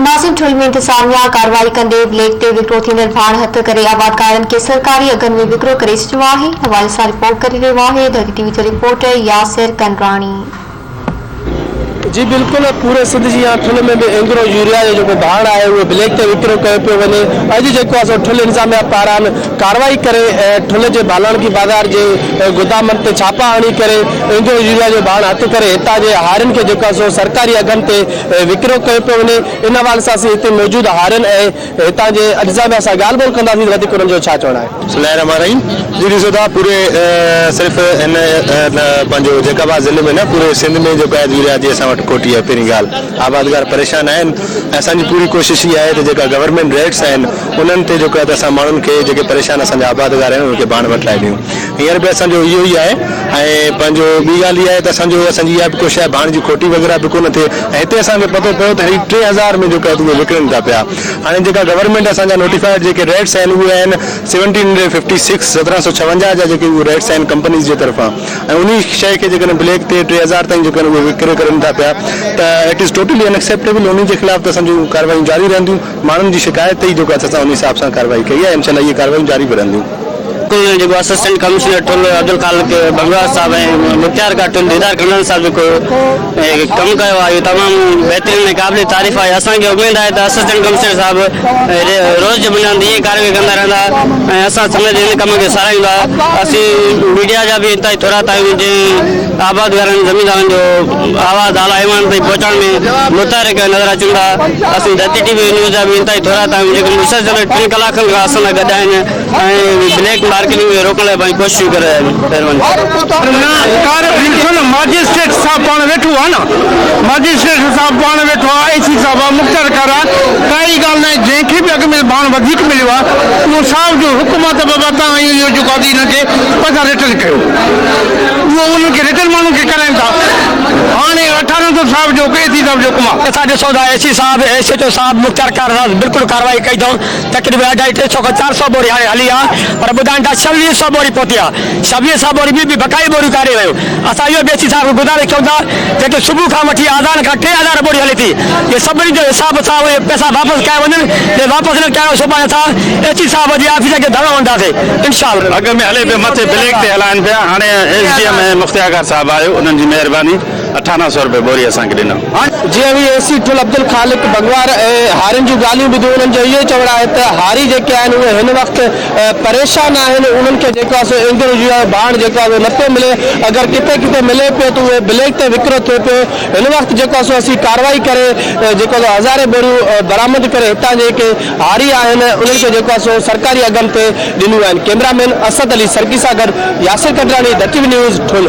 ناظم ٺل ۾ انتظاميا ڪارروائي ڪندي بليڪ تي وڪرو ٿيندڙ ڀاڻ هٿ ڪري آبادگارن کي سرڪاري اگهن ۾ وڪرو ڪري ڇڏيو آهي حوالي سان رپورٽ ڪري رهيو آهي ڌرتي ٽي وي جو رپورٽر ياسر ڪنراڻي. جي بلڪل پوري سنڌ جيان ٺل ۾ به اينگرو يوريا جو جيڪو ڀاڻ آهي اهو بليڪ تي وڪرو ڪيو پيو وڃي اڄ جيڪو آهي سو ٺل انتظاميا پاران ڪارروائي ڪري ٺل جي ڀالاڻڪي بازار جي گدامن تي ڇاپا هڻي ڪري اينگرو يوريا جو ڀاڻ هٿ ڪري هتان جي هارين کي جيڪو آهي سو سرڪاري اگهن تي وڪرو ڪيو پيو وڃي ان حوالي سان اسين هتي موجود هارين ۽ هتان جي انتظاميا سان ڳالهه ٻولهه ڪنداسين ته وڌيڪ انهن جو ڇا چوڻ آهي. بسم الله الرحمٰن الرحيم جي ڏسو ٿا پوري صرف هن پنهنجو جيڪب آباد ضلعي ۾ نه پوري سنڌ ۾ جيڪو آهي يوريا جي اسان وٽ کوٽي آهي پهرين ڳالهه آبادگار پريشان آهن ۽ اسان جي پوري ڪوشش اها آهي ته جيڪا گورنمينٽ ريٽس آهن انهن تي جيڪو آهي ته اسان ماڻهن کي جيڪي پريشان اسان جا آبادگار آهن انهن کي ڀاڻ وٺرائي ڏيون هينئر به اسان جو اهو ئي آهي ۽ پنهنجو ٻي ڳالهه اها آهي ته اسان جو اسان جي اها به ڪوشش آهي ڀاڻ جي کوٽي وغيره به ڪونه ٿئي ۽ هتي اسان کي پتو پيو ته هي 3000 ۾ جيڪو آهي اهي وڪڻن ٿا پيا هاڻي جيڪا گورنمينٽ اسان جا نوٽيفائيڊ جيڪي ريٽس آهن اهي آهن سيونٽين هنڊريڊ ففٽي سڪس 1756 جا جيڪي اهي ريٽس آهن ڪمپنيز جي طرفان ۽ انهي شيء کي جيڪڏهن بليڪ تي 3000 تائين جيڪڏهن اهي وڪري ڪرن ٿا پيا ته it is totally in acceptable انهي جي خلاف ته اسان جون ڪارروايون جاري رهنديون ماڻهن جي شڪايت تي ئي جيڪو آهي اسان انهي حساب سان ڪارروائي ڪئي آهي انشاء الله اهي ڪارروايون جاري به رهنديون. ڪل جيڪو اسسٽنٽ ڪمشنر ٺل عبدالخالق بنگوار صاحب ۽ مختيار ڪار ٺل ديدار ڪنڊن صاحب جيڪو ڪم ڪيو آهي اهو تمام بهترين ۽ قابل تعريف آهي اسان کي اميد آهي ته اسسٽنٽ ڪمشنر صاحب روز جي بنياد تي ائين ڪارروائي ڪندا رهندا ۽ اسان سميت هن ڪم کي ساراهيون ٿا اسين ميڊيا جا به انتهائي ٿورائتا آهيون جنهن آبادگارن زميندارن جو آواز اعليٰ ايوان تائين پهچائڻ ۾ متحرڪ نظر اچن ٿا اسين ڌرتي ٽي وي نيوز جا به انتهائي ٿورائتا آهيون جيڪي مسلسل ٽن ڪلاڪن کان اسان سان گڏ آهن ۽ بليڪ مارڪيٽنگ کي روڪڻ لاء پنهنجون ڪوششون ڪري رهيا آهن مهرباني. نه ڪار ڏسو نه ماجسٽريٽ صاحب پاڻ ويٺو آ نه ماجسٽريٽ صاحب پاڻ ويٺو آ اي سي صاحب آ مختيار ڪار آ ڪائي ڳالهه ناهي جنهن کي به اڳ ۾ ڀاڻ وڌيڪ مليو آ اهو صاحب جو حڪم آ ته بابا توهان اهو جيڪو آ انهن کي پئسا ريٽرن ڪيو اهو انهن کي ريٽرن ماڻهن کي ڪرائين ٿا هاڻي اٺارهن سو صاحب جو اي سي صاحب جو حڪم آ. اسان ڏسون ٿا اي سي صاحب ايس ايچ او صاحب مختيار ڪار صاحب بلڪل ڪارروائي ڪئي اٿئون تقريبن اڍائي ٽي سئو کان چار سئو ٻوري هاڻي هلي آ پر ٻڌائين ٿا ڇويهه سئو ٻوري پهتي آ ڇويهه سئو ٻوري ٻي به بقائي ٻوريون ڪاڏي ويون اسان اهو به اي سي صاحب کي گذارش ڪيون ٿا جيڪي صبح کان وٺي آذان کان 3000 ٻوري هلي ٿي اهي سڀني جو حساب سان اهي پئسا واپس ڪيا وڃن جي واپس نه ڪيا ويا سڀاڻي اسان اي سي صاحب جي آفيس کي ڌرڻو هڻنداسين انشاء الله. اڳ ۾ هلي پيو مٿي بليڪ تي هلائن پيا هاڻي ايس ڊي ايم ۽ مختيارڪار صاحب آيو انهن جي مهرباني. اٺانوي سئو روپيه ٻوري اسان کي ڏنو. جي اوهين اي سي ٺل عبدالخالق بنگوار ۽ هارين جون ڳالهيون ٻڌيون انهن جو اهو ئي چوڻ آهي ته هاري جيڪي آهن اهي هن وقت پريشان آهن انهن کي جيڪو آهي سو ايندڙ جو ڀاڻ جيڪو آهي اهو نه پيو ملي اگر ڪٿي ڪٿي ملي پيو ته اهو بليڪ تي وڪرو ٿئي پيو هن وقت جيڪو آهي سو اسين ڪارروائي ڪري جيڪو آهي سو هزارين ٻوريون برآمد ڪري هتان جيڪي هاري آهن انهن کي جيڪو آهي سو سرڪاري اگهن تي ڏنيون آهن ڪئميرا مين اسد علي سرڪي سان گڏ ياسر ڪٽراڻي ڌرتي نيوز ٺل.